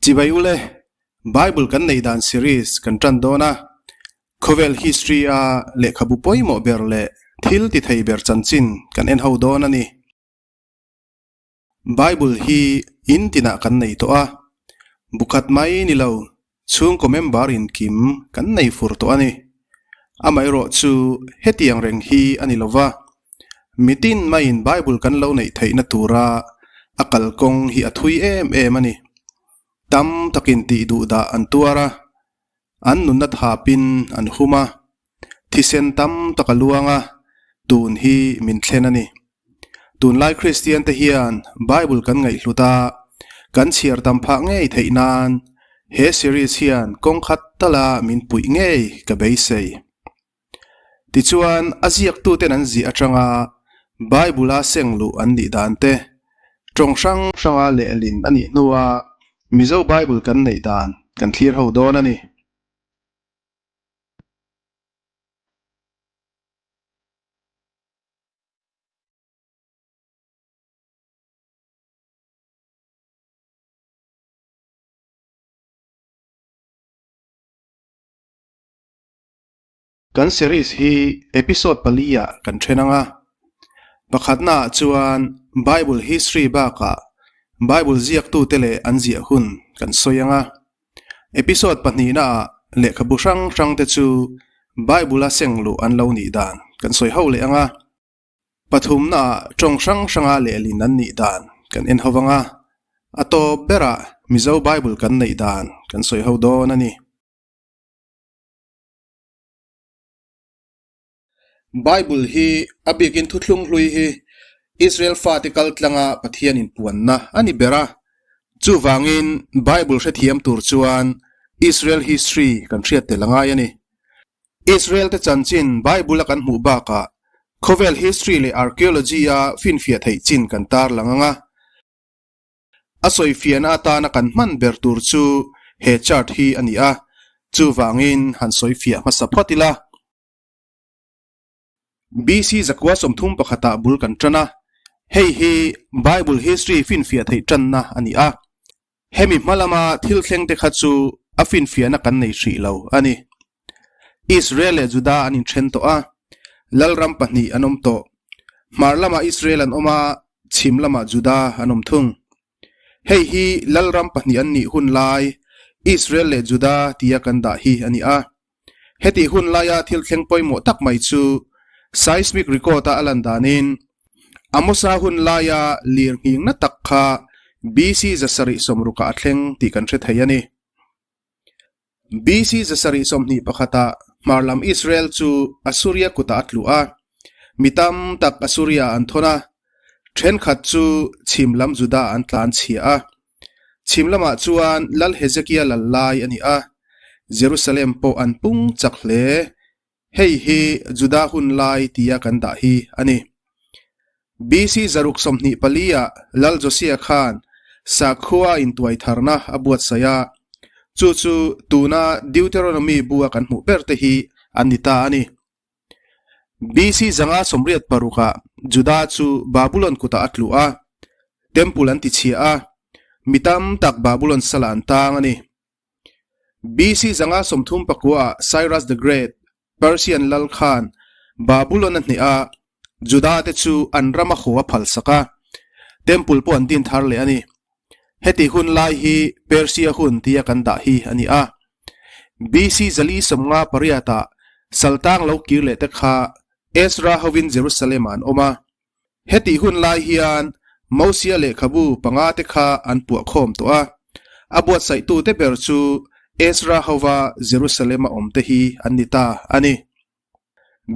Chibai ule, Bible kan nei dan series kan tan dawn a, khawvel history a lehkhabu pawimawh ber leh thil ti thei ber chanchin kan en ho dawn a ni. Bible hi in tinah kan nei tawh a, bu khat mai ni lo chhungkaw member in kim kan nei fur tawh a ni. Amaherawh chu hetiang reng hi a ni lova, mitin maiin Bible kan lo neih theihna tura a kalkawng hi a thui em em a ni. Tam takin tih duh dah an tuar a, an nunna thapin an hum a, thisen tam tak a luang a, tun hi min thlen a ni. Tunlai Kristian te hian Bible kan ngaihhlut a, kan chhiar tam phah ngei theih nan he series hian kawng khat tala min puih ngei ka beisei. Tichuan, a ziaktuten an ziah atanga Bible-a seng luh an nih dan te, tawng hrang hranga lehlin a nih hnua Mizo Bible kan neih dan kan thlir ho dawn a ni. Kan series hi episode pali-ah kan then ang a. Pakhatnaah chuan Bible history bakah Bible ziaktute leh an ziah hun kan sawi ang a. Episode pahnihnaah lehkhabu hrang hrangte chu Bible-a seng luh an lo nih dan kan sawi ho leh ang a. Pathumnaah tawng hrang hranga lehlin an nih dan kan en ho vang a. A tawp berah Mizo Bible kan neih dan kan sawi ho dawn a ni. Bible hi a bikin thuthlung hlui hi Israel fate kal tlanga Pathian inpuanna a ni ber a. Chuvangin Bible hrethiam tur chuan Israel history kan hriat tel a ngai a ni. Israel te chanchin Bible a kan hmuh bakah khawvel history leh archaeology a finfiah theih chin kan tarlang ang a. A sawifiahna atana kan hman ber tur chu he chart hi a ni a, chuvangin han sawifiah hmasa phawt ila. BC zakua 31 ah bul kan tan a, hei hi Bible history finfiah theih tanna a ni a. Hemi hma lama thil thleng te kha chu a finfiahna kan nei hrih lo a ni. Israel leh Juda an inthen tawh a, lalram pahnih an awm tawh. Hmar lamah Israel an awm a, chhim lamah Juda an awm thung. Hei hi lalram pahnih an nih hun lai Israel leh Juda tia kan dah hi a ni a. Hetih hun laia thil thleng pawimawh tak mai chu seismic record-a a lan danin Amosa hun laia lir nghingna tak kha BC 760 ah a thleng tih kan hre thei a ni. BC 721 ah hmar lam Israel chu Assuria kutah a tlu a, mi tam tak Assuria an thawn a, thenkhat chu chhim lam Judah an tlan chhia a. Chhim lamah chuan Lal Hezekia lal lai a ni a, Jerusalem pawh an pung chak hle. Hei hi Judah hun lai tia kan dah hi a ni. BC 624 ah Lal Josiah khan sakhua intuai tharna a buatsaih a, chu chu tuna Deuteronomy bu a kan hmuh ber te hi an ni ta a ni. BC 586 ah Judah chu Babulon kutah a tlu a, Temple an tichhia a, mi tam tak Babulon salah an tang a ni. BC 539 ah Cyrus the Great, Persian lal khan Babulon a hneh a, Judah te chu an ram a haw a phalsak a, Temple pawh an din thar leh a ni. Heti hun lai hi Persia hun tia kan dah hi a ni a. BC 458 ah Saltang lo kir leh te kha Ezra hovin Jerusalem ah an awm a. Heti hun lai hian Mosia lehkhabu panga te kha an puah khawm tawh a, a buatsaihtute ber chu Ezra hova Jerusalem-a awmte hi an ni ta a ni.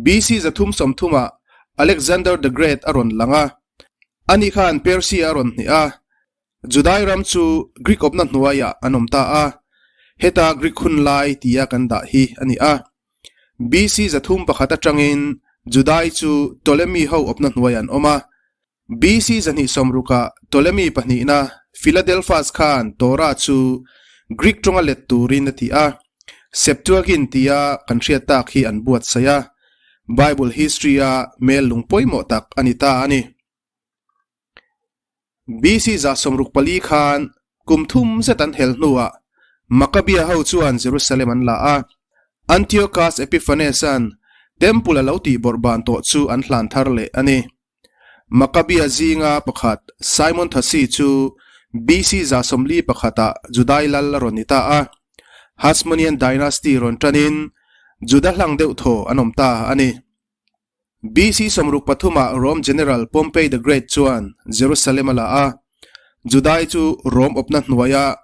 BC 330 ah Alexander the Great a rawn lang a, ani khan Persia a rawn hneh a, Judai ram chu Greek awpna hnuaiah an awm ta a, heta Greek hun lai tia kan dah hi a ni a. BC 301 atangin Judai chu Ptolemy ho awpna hnuaiah an awm a. BC 260 ah Ptolemy pahnihna Philadelphus khan Torah chu Greek tawnga let turin a ti a, Septuagint tia kan hriat tak hi an buatsaih a, Bible history-a mel lung pawimawh tak a ni ta a ni. BC 164 khan Kum thum zet an hel hnuah Makkabia ho chuan Jerusalem an la a, Antiochus Epiphanes-a'n Temple a lo tihbawrh ban tawh chu an hlan thar leh a ni. Makkabia zinga pakhat Simon Thasi chu BC 41 ah Judai lal a rawn ni ta a, Hasmonean dynasty rawn tanin Juda hlang deuh thaw an awm ta a ni. BC 63 ah Rome General Pompey the Great chuan Jerusalem a la a, Judai chu Rome awpna hnuaia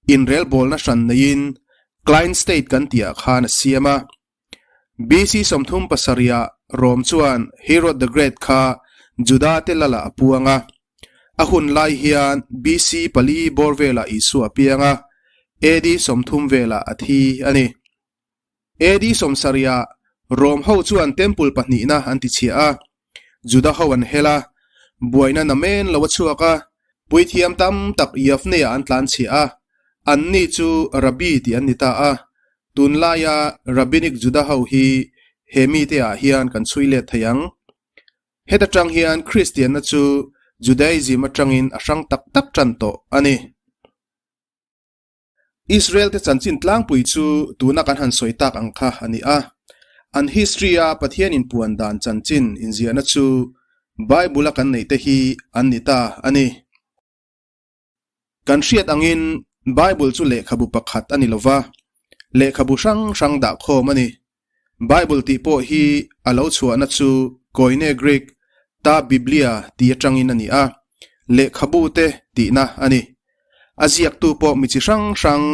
inrelbawlna hran neiin Client State kan tihah khan a siam a. BC 37 ah Rome chuan Herod the Great kha Juda te lalah a puang a. A hun lai hian BC pali bawr velah Isua a piang a, AD 30 velah a thi a ni. AD 70 ah Rom ho chuan Temple pahnihna an ti chhiah a, Juda ho an hel a, buaina namen lo a chhuak a, puithiam tam tak Yavne-ah an tlan chhiah a, anni chu Rabbi tih an ni ta a, tunlaia Rabbinic Juda ho hi he mite ah hian kan chhui let thei ang. Heta tang hian Kristianna chu Judaism atangin a hrang tak tak tan tawh a ni. Israel te chanchin tlangpui chu tuna kan han sawi tak ang kha a ni a. An history a Pathian inpuan dan chanchin inziahna chu Bible a kan neih te hi an ni ta a ni. Kan hriat angin Bible chu lehkhabu pakhat a ni lova, lehkhabu hrang hrang dah khawm a ni. Bible tih pawh hi a lo chhuahna chu Koine Greek ta Biblia tih atangin a ni a, lehkhabu te tihna a ni. A ziaktu pawh mi chi hrang hrang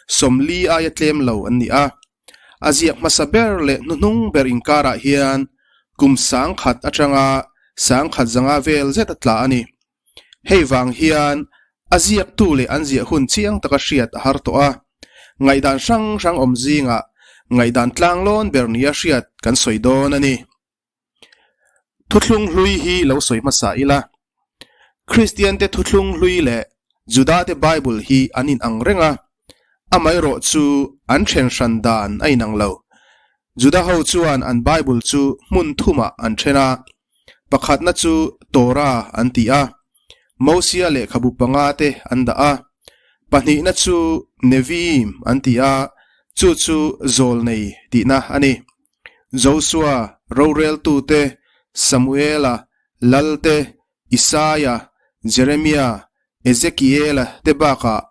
40 aia tlem lo an ni a. A ziak hmasa ber leh hnuhnung ber inkarah hian kum 1000 atanga 1100 vel zet a tla a ni. Hei vang hian a ziaktu leh an ziah hun chiang taka hriat a har tawh a, ngaihdan hrang hrang awm zingah ngaihdan tlanglawn ber nia hriat kan sawi dawn a ni. Thuthlung hlui hi lo sawi hmasa ila, Kristiante thuthlung hlui leh Judate Bible hi an inang reng a, amaherawh chu an then hran dan a inang lo. Juda ho chuan an Bible chu hmun thumah an then a, Pakhatna chu Torah an ti a, Mosia lehkhabu panga te an dah a. Pahnihna chu Nevi'im an ti a, chu chu Zawlnei tihna a ni. Josua, roreltute, Samuela, Lalte, Isaia, Jeremia, Ezekiela te bakah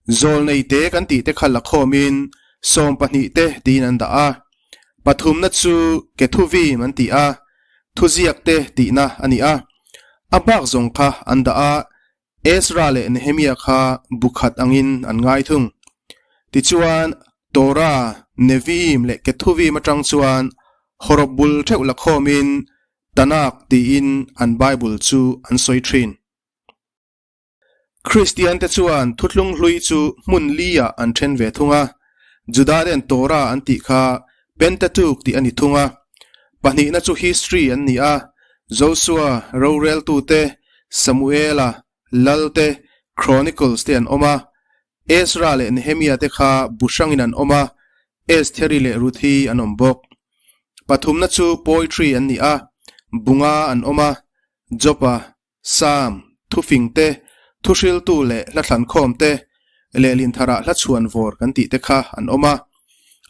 Zawlnei te kan tih te kha la khawmin 12 te tiin an dah a. Pathumna chu Kethuvim an ti a, thuziak te tihna a ni a. A bak zawng kha an dah a, Ezra leh Nehemia kha bu khat angin an ngai thung. Tichuan, Torah, Nevi'im leh Kethuvim atang chuan hawrawp bul theuh la khawmin Tanakh tiin an Bible chu an sawi thin. Kristiante chuan thuthlung hlui chu hmun li-ah an then ve thung a, Judate'n Torah an tih kha Pentateuch tih a ni thung a. Pahnihna chu History an ni a, Josua, Roreltute, Samuela, Lalte, Chronicles te an awm a, Ezra leh Nehemia te kha bu hrangin an awm a, Estheri leh Ruthi an awm bawk. Pathumna chu Poetry an ni a, bu nga an awm a, Job-a, Sam, thufing te, thuhriltu leh hla thlankhawm te, lehlin tharah hla chhuan vawr kan tih te kha an awm a.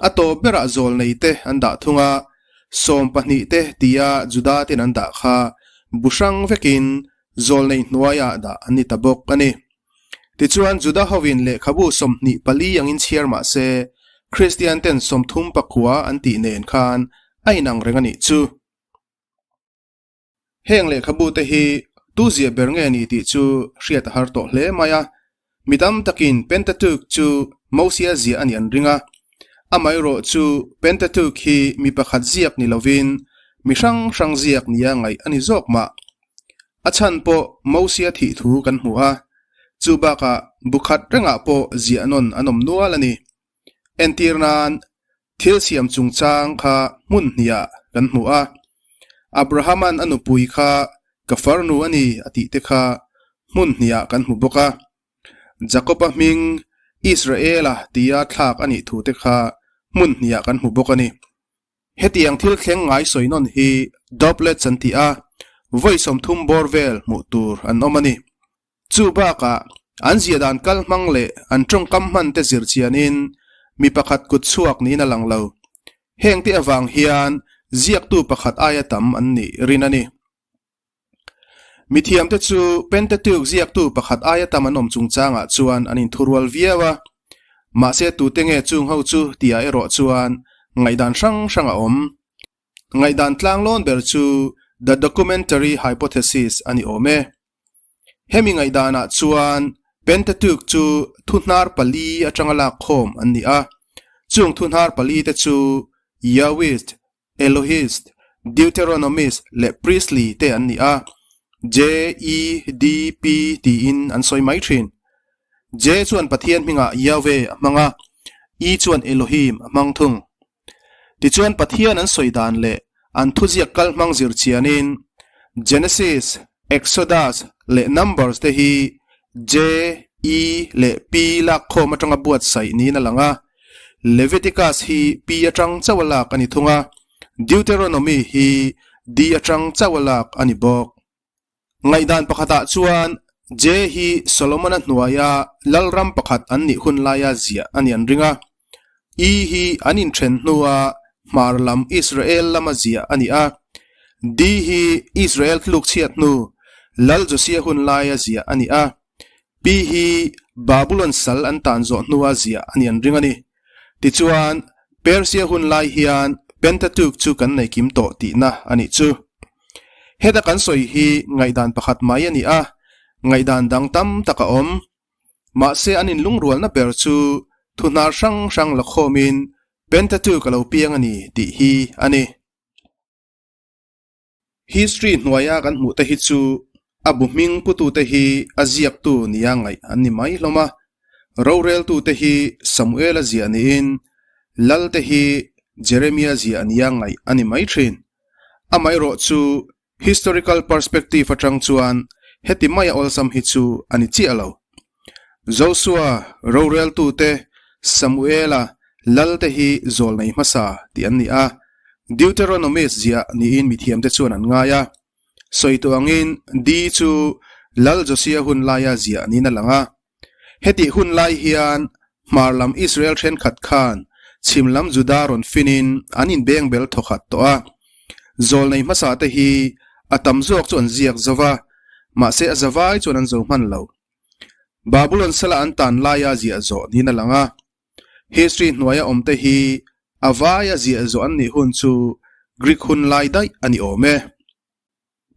A tawp berah zawlnei te an dah thung a, 12 te tia Juda ten an dah kha bu hrang vekin zawlnei hnuaiah dah an ni ta bawk a ni. Tichuan Juda hovin lehkhabu 24 angin chhiar mah se, Kristian ten 39 an tih nen khan a inang reng a nih chu. Heng lehkhabu te hi tu ziah ber nge ni tih chu hriat a har tawh hle mai a. Mi tam takin Pentateuch chu Mosia ziah a nih an ring a. Amaherawh chu Pentateuch hi mi pakhat ziak ni lovin mi hrang hrang ziak nia ngaih a ni zawk mah. A chhan pawh Mosia thih thu kan hmu a, chu bakah bu khat rengah pawh ziah nawn an awm nual a ni. Entir nan Thil siam chungchang kha hmun hniah kan hmu a, Abrahama'n a nupui kha ka farnu a ni a tih te kha hmun hniah kan hmu bawk a. Jakob-a hming Israel-a tia thlak a nih thu te kha hmun hniah kan hmu bawk a ni. Hetiang thil thleng ngai sawi nawn hi doublets an ti a, vawi 30 bawr vel hmuh tur an awm a ni. Chu bakah. An ziah dan kal hmang leh an tawngkam hman te zir chianin mi pakhat kut chhuak niin a lang lo. Hengte avang hian ziaktu pakhat aia tam an nih rin a ni. Mithiamte chu Pentateuch ziaktu pakhat aia tam an awm chungchangah chuan an inthurual viau a. Mahse tute nge chung ho chu tihah erawh chuan ngaihdan hrang hrang a awm. Ngaihdan tlanglawn ber chu The Documentary Hypothesis a ni awm e. Hemi ngaihdanah chuan Pentateuch chu thuhnar pali atanga lakkhawm an ni a. Chung thuhnar palite chu Yahwist, Elohist, Deuteronomist leh Priestly te an ni a, J, E, D, P tiin an sawi mai thin. J chuan Pathian hmingah Yahweh a hmang a, E chuan Elohim a hmang thung. Tichuan Pathian an sawi dan leh an thuziak kal hmang zir chianin Genesis, Exodus leh Numbers te hi J, E leh P lakkhawm atanga buatsaih niin a lang a. Leviticus hi P atang chauh a lak a ni thung a, Deuteronomy hi D atang chauh a lak a ni bawk. Ngaihdan pakhatah chuan J hi Solomon-a hnuaia lalram pakhat an nih hun laia ziah a ni an ring a, E hi an inthen hnua hmar lam Israel lama ziah a ni a, D hi Israel tlukchhiat hnu Lal Josia hun laia ziah a ni a, Pi hi Babulon sal an tan zawh hnua ziah a ni an ring a ni. Tichuan, Persia hun lai hian Pentateuch chu kan nei kim tawh tihna a nih chu. Heta kan sawi hi ngaihdan pakhat mai a ni a, ngaihdan dang tam tak a awm. Mahse an inlungrualna ber chu thuhnar hrang hrang la khawmin Pentateuch a lo piang a ni tih hi a ni. History hnuaia kan hmuh te hi chu a bu hming putute hi a ziaktu nia ngaih an ni mai hlawm a. Roreltute hi Samuela ziah niin Lalte hi Jeremia ziah nia ngaih a ni mai thin. Amaherawh chu historical perspective atang chuan heti maia awlsam hi chu a ni chiah lo. Josua, roreltute, Samuela, Lalte hi zawlnei hmasa tih an ni a, Deuteronomist ziah niin mithiamte chuan an ngai a. Sawi tawh angin D chu Lal Josia hun laia ziah niin a lang a. Hetih hun lai hian hmar lam Israel thenkhat khan chhim lam Juda rawn finin an inbengbel thawkhat tawh a. Zawlnei hmasate hi a tam zawk chu an ziak zo va, mahse a zavai chuan an zo hman lo. Babulon sala an tan laia ziah zawh niin a lang a. History hnuaia awmte hi a vaia ziah zawh an nih hun chu Greek hun lai daih a ni awm e.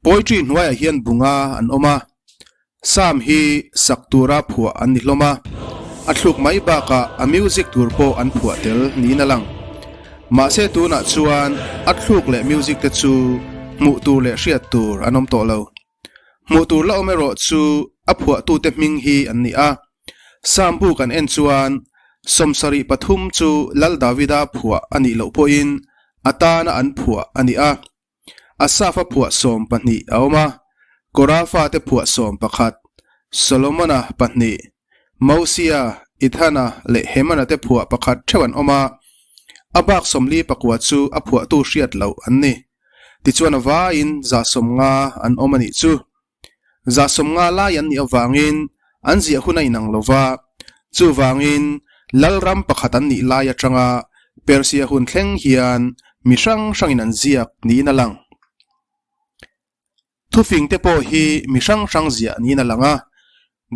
Poetry hnuaiah hian bunga an awm a, Psalm hi sak tura phuah an ni hlawm a, a thluk mai bakah a music tur pawh an phuah tel niin a lang. Mahse tunah chuan a thluk leh music te chu hmuh tur leh hriat tur an awm tawh lo. Hmuh tur la awm erawh chu a phuahtute hming hi an ni a. Psalm bu kan en chuan 73 chu Lal Davida phuah a nih loh pawhin a tana an phuah a ni a. Asaph-a phuah 12 a awm a, Korah fate phuah 11, Solomon-a pahnih, Mosia, Ethana leh Hemana te phuah pakhat theuh an awm a, a bak 49 chu a phuahtu hriat loh an ni. Tichuan a vaiin 150 an awm a nih chu. 150 lai an nih avangin an ziah hun a inang lo va, chuvangin Lalram pakhat an nih lai atanga Persia hun thleng hian mi hrang hrangin an ziak niin a lang. Thufing te pawh hi mi hrang hrang ziah niin a lang a,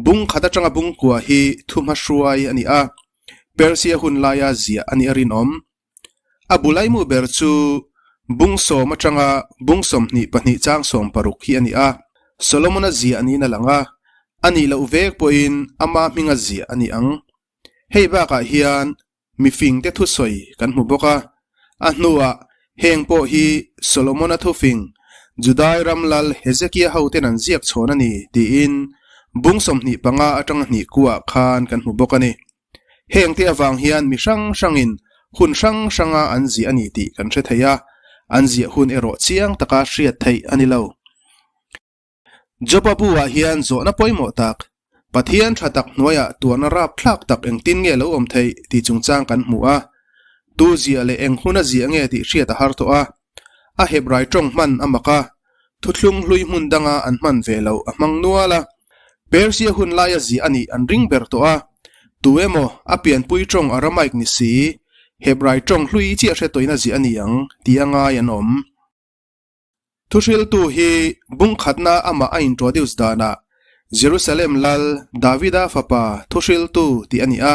bung khat atanga bung kua hi thuhma hruai a ni a, Persia hun laia ziah a nih a rinawm. A bu laimu ber chu bung sawm atanga bung 22 chang 60 hi a ni a, Solomon-a ziah niin a lang a, a nih loh vek pawhin ama hminga ziah a ni ang. Hei bakah hian mifingte thusawi kan hmu bawk a, a hnuah heng pawh hi Solomon-a thufing Judai ram lal Hezekia hoten an ziak chhawn a ni tiin bung 25 atanga hnih kuah khan kan hmu bawk a ni. Hengte avang hian mi hrang hrangin hun hrang hranga an ziah a ni tih kan hre thei a, an ziah hun erawh chiang taka hriat theih a ni lo. Joba bu-ah hian zawhna pawimawh tak, Pathian tha tak hnuaiah tuarna rapthlak tak engtin nge lo awm theih tih chungchang kan hmu a. Tu ziah leh eng huna ziah nge tih hriat a har tawh a. A Hebrai tawng hman a mak a, thuthlung hlui hmun danga an hman ve loh a hmang nual a. Persia hun laia ziah a nih an ring ber tawh a, tu emaw a pianpui tawng Aramaic ni si, Hebrai tawng hlui chiah hre tawhin a ziah a ni ang tia ngai an awm. Thuhriltu hi bung khatna amah a introduce danah Jerusalem lal Davida fapa thuhriltu tih a ni a,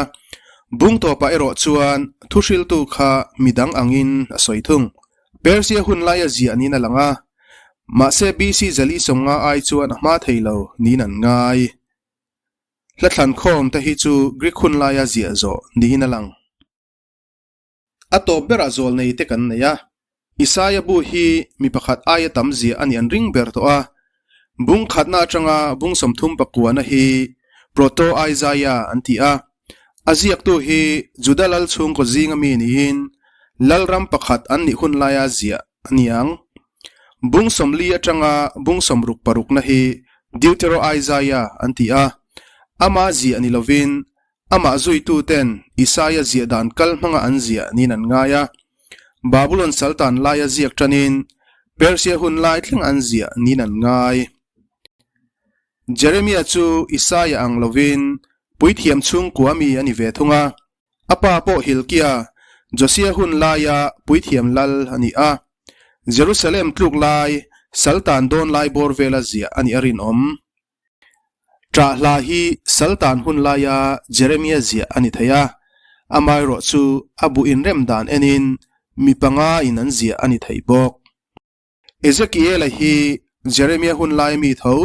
bung tawpah erawh chuan thuhriltu kha midang angin a sawi thung. Persia hun laia ziah niin a lang a, mahse BC zali 50 ai chuan a hma thei lo niin an ngai. Hla thlankhawm te hi chu Greek hun laia ziah zawh niin a lang. A tawp berah zawl nei te kan nei a, Isaia bu hi mi pakhat aia tam ziah a nih an ring ber tawh a. Bung khatna atanga bung 30 pakuana hi Proto-Isaiah an ti a. A ziaktu hi Juda lal chhungkaw zinga mi niin lalram pakhat an nih hun laia ziah a ni ang. Bung 40 atanga bung 60 parukna hi Deutero-Isaiah an ti a. Ama ziah ni lovin Amah zuituten Isaia ziah dan kal hmanga an ziah niin an ngai a. Babulon saltan laia ziak tanin Persia hun lai thleng an ziah niin an ngai. Jeremia chu Isaia ang lovin puithiam chhungkua mi a ni ve thung a. A pa pawh Hilkia, Josia hun laia puithiam lal a ni a. Jerusalem tluk lai, saltan dawn lai bawr vela ziah a nih a rinawm. Ṭah hla hi Saltan hun laia Jeremia ziah a ni thei a, amaherawh chu a bu inrem dan enin mi panga in an ziah a ni thei bawk. Ezekiela hi Jeremia hun laia mi tho,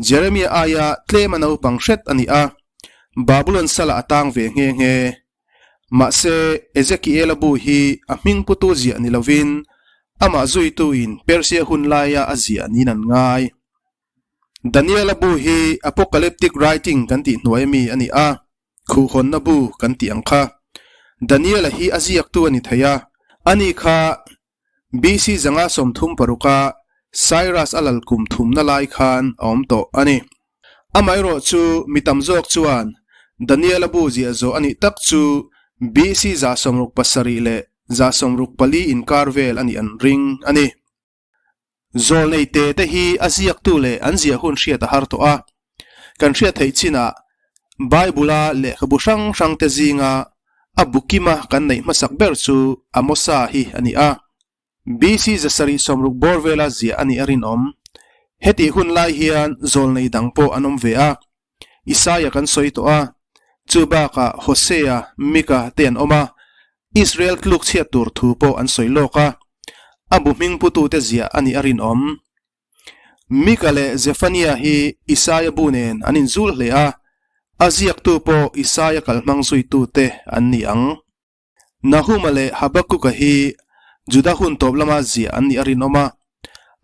Jeremia aia tlema naupang hret a ni a, Babulon salah a tang ve nghe nghe. Mahse, Ezekiela bu hi a hming putu ziah ni lovin amah zuituin Persia hun laia a ziah niin an ngai. Daniela bu hi Apocalyptic writing kan tih hnuai ami a ni a, khuhhawnna bu kan tih ang kha. Daniela hi a ziaktu a ni thei a, ani kha BC 536 a Cyrus a lal kum thumna lai khan a awm tawh a ni. Amaherawh chu mi tam zawk chuan Daniela bu ziah zawh a nih tak chu BC 167 leh 164 inkar vel a nih an ring a ni. Zawlnei te te hi a ziaktu leh an ziah hun hriat a har tawh a. Kan hriat theih chinah Bible-a lehkhabu hrang hrang te zinga a bu kima kan neih hmasak ber chu Amosa hi a ni a. BC 760 bawr vela ziah a nih a rinawm. Hetih hun lai hian zawlnei dang pawh an awm ve a. Isaia kan sawi tawh a, chu bakah Hosea, Mika te an awm a, Israel tluk chhiat tur thu pawh an sawi lawk a, a bu hming putute ziah a nih a rinawm. Mika leh Zephaniah hi Isaia bu nen an inzul hle a, a ziaktu pawh Isaia kalhmang zuitute an ni ang. Nahuma leh Habakuka hi Juda hun tawp lama ziah an nih a rinawm a,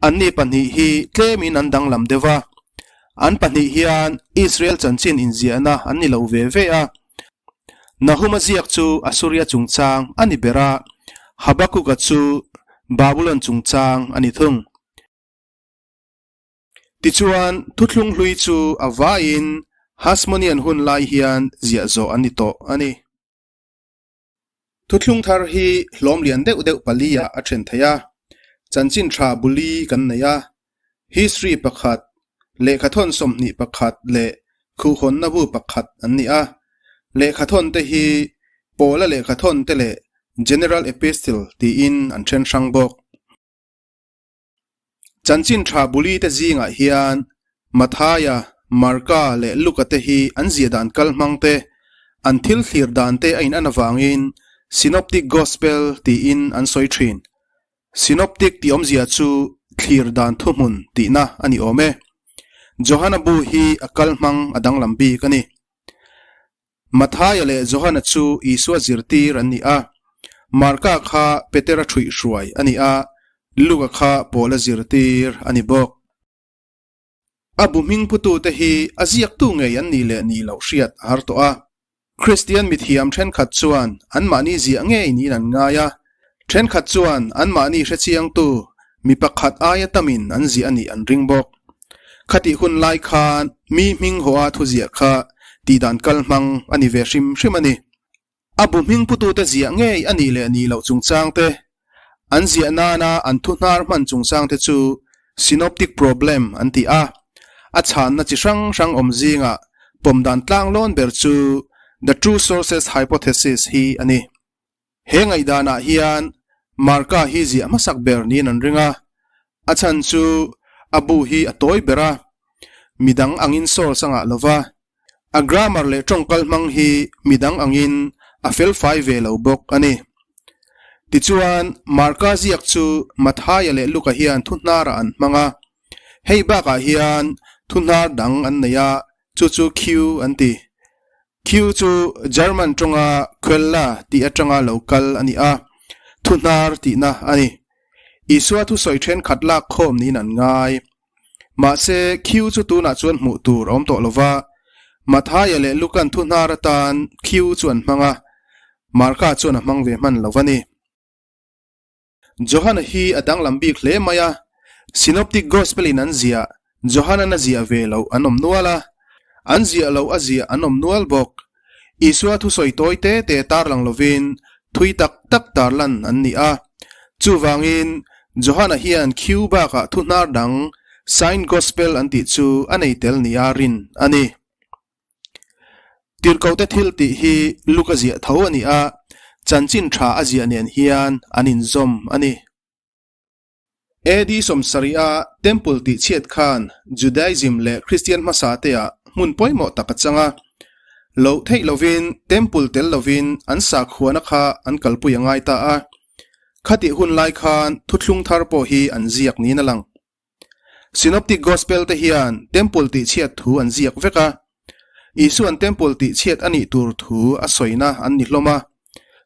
anni pahnih hi tlemin an danglam deuh a. An pahnih hian Israel chanchin inziahna an ni lo ve ve a. Nahuma ziak chu Assuria chungchang a ni ber a, Habakuka chu Babulon chungchang a ni thung. Tichuan, thuthlung hlui chu a vaiin Hasmonean hun lai hian ziah zawh an ni tawh a ni. Thuthlung thar hi hlawm lian deuh deuh pali ah a then thei a, chanchin tha buli kan nei a, history pakhat, lehkhathawn 21 leh khuhhawnna bu pakhat an ni a. Lehkhathawn te hi Paula lehkhathawn te leh General Epistle tiin an then hrang bawk. Chanchin tha buli te zingah hian Mathaia, Marka leh Luka te hi an ziah dan kal hmang te, an thil thlir dan te a inan avangin Synoptic Gospel tiin an sawi thin. Synoptic tih awmzia chu thlir dan thuhmun tihna a ni awm e. Johana bu hi a kal hmang a danglam bik a ni. Mathaia leh Johana chu Isua zirtir an ni a, Marka kha Petera ṭhuihhruai a ni a, Luka kha Paula zirtir a ni bawk. A bu hming putute hi a ziaktu ngei an nih leh nih loh hriat a har tawh a. Kristian mithiam ṭhenkhat chuan anmahni ziah ngei niin an ngai a, ṭhenkhat chuan anmahni hrechiangtu mi pakhat aia tamin an ziah a nih an ring bawk. Khatih hun lai khan mi hming haw a thuziah kha tihdan kal hmang a ni ve hrim hrim a ni. A bu hming putute ziah ngei a nih leh nih loh chungchang te, an ziah nana an thu hnar hman chungchang te chu synoptic problem an ti a. A chhanna chi hrang hrang awm zingah pawm dan tlanglawn ber chu The Two Sources Hypothesis hi a ni. He ngaihdanah hian Marka hi ziah hmasak ber niin an ring a, a chhan chu a bu hi a tawi ber a, midang angin source a ngah lo va, a grammar leh tawngkal hmang hi midang angin a felfai ve lo bawk a ni. Tichuan, Marka ziak chu Mathaia leh Luka hian thuhnarah an hmang a, hei bakah hian thuhnar dang an nei a, chu chu Q an ti. Q chu German tawnga Quelle tih atanga lo kal a ni a, thuhnar tihna a ni. Isua thusawi thenkhat lak khawm niin an ngai. Mahse, Q chu tunah chuan hmuh tur a awm tawh lo va, Mathaia leh Lukan thuhnar atan Q chu an hmang a, Marka chuan a hmang ve hman lo va ni. Johana hi a danglam bik hle mai a, Synoptic Gospel-in an ziah, Johanan a ziah ve loh an awm nual a, an ziah loh a ziah an awm nual bawk. Isua thusawi tawi te te tarlang lovin thui tak tak tarlan an ni a. Chuvangin, Johana hian khiu bakah thu hnar dang, Sign Gospel an tih chu a nei tel nia rin a ni. Tirhkohte thil tih hi Luka ziah tho a ni a, chanchin tha a ziah nen hian an inzawm a ni. AD 70 a Temple tih chhiat khan Judaism leh Kristian hmasa te ah hmun pawimawh tak a chang a. Loh theih lovin Temple tel lovin an sakhuana kha an kalpui a ngai ta a. Khatih hun lai khan thuthlung thar pawh hi an ziak niin a lang. Synoptic Gospel te hian Temple tihchhiat thu an ziak vek a, Isua'n Temple tihchhiat a nih tur thu a sawina an ni hlawm a.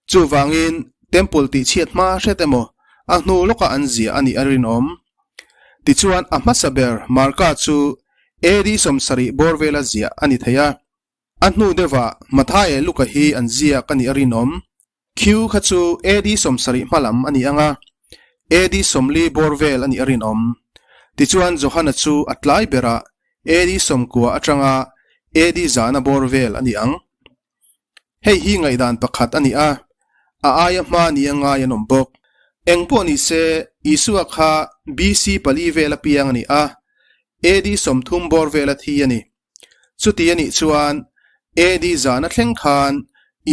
Chuvangin, Temple tihchhiat hma hret emaw, a hnu lawkah an ziah a nih a rinawm. Tichuan, a hmasa ber Marka chu AD 70 bawr vela ziah a ni thei a. A hnu deuhah Mathaia Luka hi an ziak a nih a rinawm. Q kha chu AD 70 hma lam a ni ang a, AD 40 bawr vel a nih a rinawm. Tichuan Johana chu a tlai berah AD 90 atanga AD zana bawr vel a ni ang. Hei hi ngaihdan pakhat a ni a, a aia hma nia ngai an awm bawk. Eng pawh ni se, Isua kha BC pali vel a piang a ni a, AD 30 bawr vel a thi a ni. Chuti a nih chuan AD zana thleng khan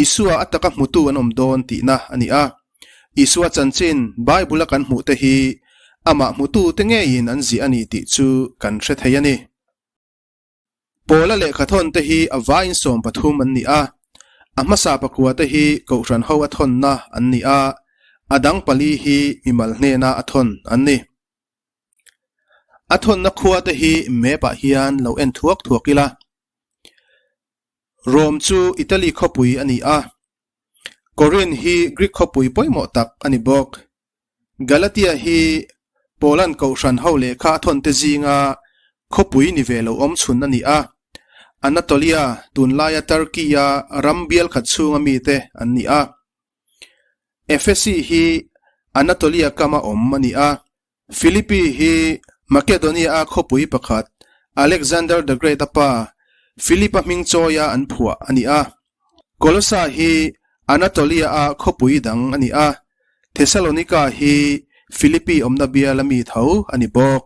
Isua a taka hmutu an awm dawn tihna a ni a. Isua chanchin Bible-a kan hmuhte hi amah hmutute ngeiin an ziah a ni tih chu kan hre thei a ni. Paula lehkhathawnte hi a vaiin 13 an ni a. A hmasa pakuate hi Kohhran ho a thawnna an ni a, a dang pali hi mimal hnena a thawn an ni. A thawnna khua te hi map ah hian lo en thuak thuak ila. Rome chu Italy khawpui a ni a. Corinth hi Greek khawpui pawimawh tak a ni bawk. Galatia hi Paula'n kohhran ho lehkha a thawn te zinga khawpui ni ve lo awm chhun a ni a. Anatolia, tunlaia Turkey-a ram bial khat chhunga mite an ni a. Efesi hi Anatolia kama awm a ni a. Philippi hi Makedonia-a khawpui pakhat Alexander the Great-a pa Philip-a hming chawia an phuah a ni a. Kolossa hi Anatolia-a khawpui dang a ni a, Thessalonika hi Philippi awmna biala mi tho a ni bawk.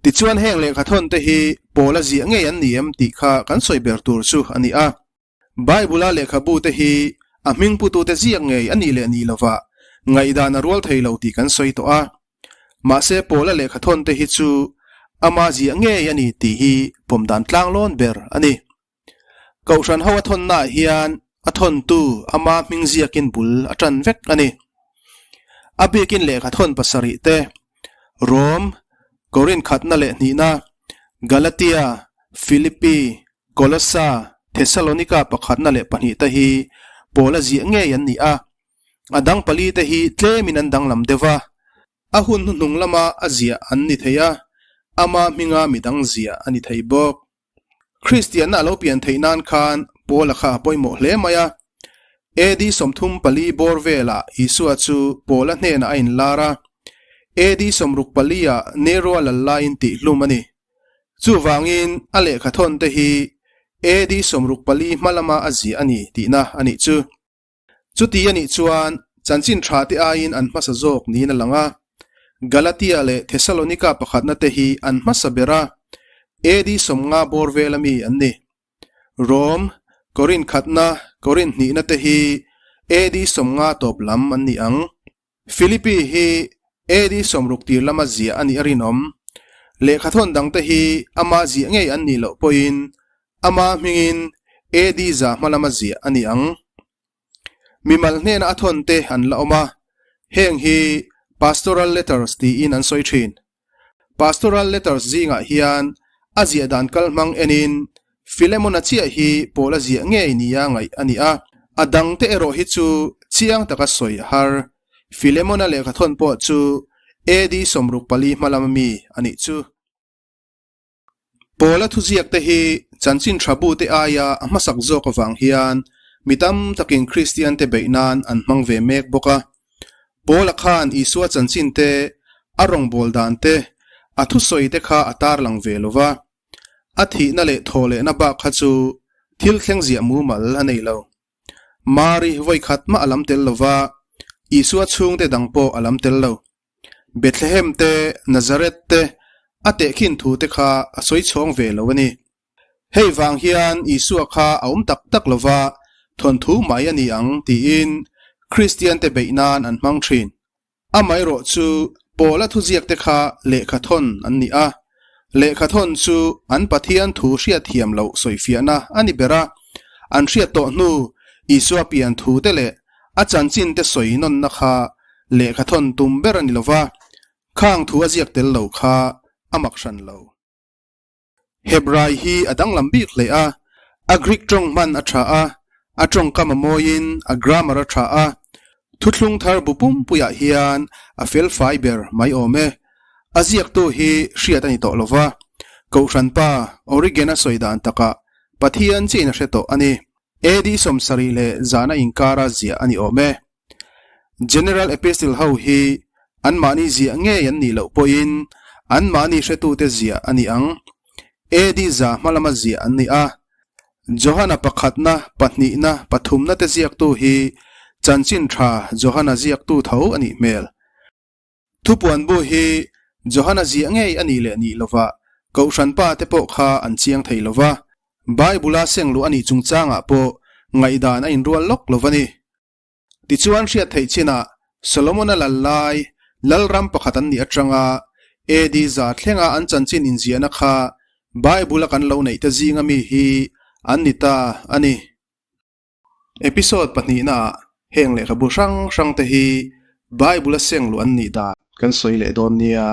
Tichuan heng lehkhathawn te hi Paula ziah ngei an ni em tih kha kan sawi ber tur chu a ni a. Bible-a lehkhabute hi a hming putute ziak ngei a nih leh nih lovah ngaihdan a rual thei lo tih kan sawi tawh a. Mahse Paula lehkhathawnte hi chu ama ziah ngei a ni tih hi pawm dan tlanglawn ber a ni. Kohhran ho a thawnnaah hian a thawntu ama hming ziakin bul a tan vek a ni. A bikin lehkhathawn pasarih te, Rom, Korinth khatna leh hnihna, Galatia, Philippi, Kolossa, Thessalonika pakhatna leh pahnihte hi Paula ziah ngei an ni a, a dang palite hi tlemin an danglam deuh va, a hun hnuhnung lama a ziah an ni thei a, ama hminga midang ziah a ni thei bawk. Kristianna a lo pian theih nan khan Paula kha a pawimawh hle mai a. AD 34 bawr velah Isua chu Paula hnenah a inlar a, AD 64 ah Nero-a lal laiin tihhlum a ni. Chuvangin a lehkhathawn te hi AD 64 hma lama a ziah a ni tihna a nih chu. Chuti a nih chuan chanchin tha te aiin an hmasa zawk niin a lang a. Galatia leh Thesalonika pakhatna te hi an hmasa ber a, AD 50 bawr vela mi an ni. Rom, Korin khatna, Korin hnihna te hi AD 50 tawp lam an ni ang. Philippi hi AD 60 tir lama ziah a nih a rinawm. Lehkhathawn dangte hi ama ziah ngei an nih loh pawhin ama hmingin AD 100 hma lama ziah a ni ang. Mimal hnena a thawn te an la awm a, heng hi Pastoral Letters tiin an sawi thin. Pastoral Letters zingah hian a ziah dan kalhmang enin Philemon-a chiah hi Paul-a ziah ngei nia ngaih a ni a, a dangte erawh hi chu chiang taka sawi a har. Philemon-a lehkhathawn pawh chu AD 64 hma lama mi a nih chu. Paula thuziakte hi chanchin tha bute aia a hmasak zawk avang hian mi tam takin Kristiante beih nan an hmang ve mek bawk a. Paula khan Isua chanchin te, a rawngbâwl dan te, a thusawi te kha a tarlang ve lo va. A thihna leh thawhlehna bak kha chu thil thleng ziah mumal a nei lo. Mari vawi khat mah a lam tel lo va, Isua chhungte dang pawh a lam tel lo. Bethlehem te, Nazareth te a tehkhin thu te kha a sawi chhawng ve lo a ni. Hei vang hian Isua kha a awm tak tak lo va, thawnthu mai a ni ang tiin Kristian te beih nan an hmang thin. Amaherawh chu Paula thuziak te kha lehkhathawn an ni a, lehkhathawn chu an Pathian thu hriatthiam loh sawifiahna a ni ber a, an hriat tawh hnu Isua pian thu te leh a chanchin te sawi nawnna kha lehkhathawn tum ber a ni lo va, khang thu a ziak tel lo kha a mak hran lo. Hebrai hi a danglam bik hle a, a Greek tawng hman a tha a, a tawngkam a mawiin a grammar a tha a, thuthlung thar bu pumpuiah hian a felfai ber mai awm e. A ziaktu hi hriat a ni tawh lo va, Kohhran pa Origen-a sawi dan takah Pathian chiin a hre tawh a ni. AD 70 leh zana inkara ziah a ni awm e. General Epistle ho hi anmahni ziah ngei an nih loh pawhin anmahni hretute ziah a ni ang. AD 100 hma lama ziah an ni a. Johana pakhatna, pahnihna, pathumna te ziaktu hi chanchin tha Johana ziaktu tho a nih hmel. Thupuan bu hi Johana ziah ngei a nih leh nih lovah Kohhran pa te pawh kha an chiang thei lo va, Bible-a sengluh a nih chungchangah pawh ngaihdan a inrual lawk lo va ni. Tichuan hriat theih chinah Solomon-a lal lai lalram pakhat an nih atanga AD 100 thlenga an chanchin inziahna kha Bible-a kan lo neih te zinga mi hi an ni ta a ni. Episode pahnihnaah heng lehkhabu hrang hrangte hi Bible-a sengluh an nih dan kan sawi leh dawn nia.